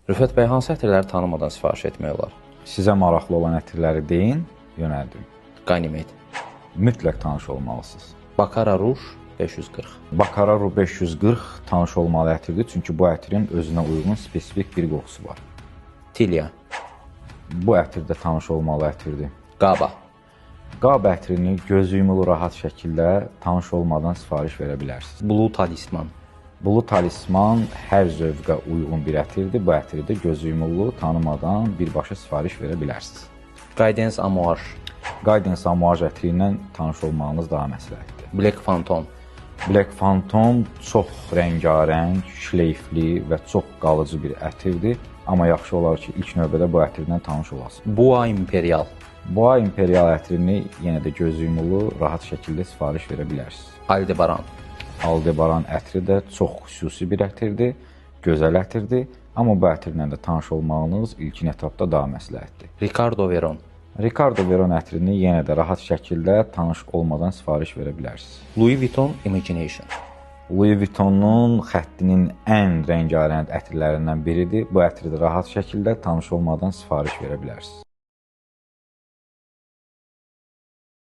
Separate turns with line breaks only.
Rüfət bəy, hansı ətirləri tanımadan sifariş etmək olar?
Sizə maraqlı olan ətirləri deyin, yönəldim.
Ganymede.
Mütləq tanış olmalısınız.
Baccarat Rouge 540.
Baccarat Rouge 540 tanış olmalı ətirdir, çünki bu ətirin özünə uyğun spesifik bir qoxusu var.
Tilia.
Bu ətir də tanış olmalı ətirdir.
Qaba.
Qab ətrini gözü yumulu rahat şəkildə tanış olmadan sifariş verə bilərsiniz.
Blue Talisman.
Blue Talisman hər zövqə uyğun bir ətirdir. Bu ətri də gözü yumulu tanımadan birbaşa sifariş verə bilərsiniz.
Guidance Amouage.
Guidance Amouage ətri ilə tanış olmağınız daha məsləhətdir.
Black Phantom.
Black Phantom çox rəngarəng, şleyfli və çox qalıcı bir ətirdir. Amma yaxşı olar ki, ilk növbədə bu ətirlə tanış olasınız.
Boa Imperial.
Boa Imperial ətrini yenə də gözü yumulu rahat şəkildə sifariş verə bilərsiniz.
Aldebaran.
Aldebaran ətri də çox xüsusi bir ətirdir, gözəl ətirdir, amma bu ətirlə də tanış olmağınız ilkin etapda daha məsləhətdir.
Ricardo Veron.
Ricardo Veron ətrini yenə də rahat şəkildə tanış olmadan sifariş verə bilərsiniz.
Louis Vuitton Imagination.
Louis Vuittonun xəttinin ən rəngarəng ətirlərindən biridir. Bu ətri də rahat şəkildə tanış olmadan sifariş verə bilərsiniz.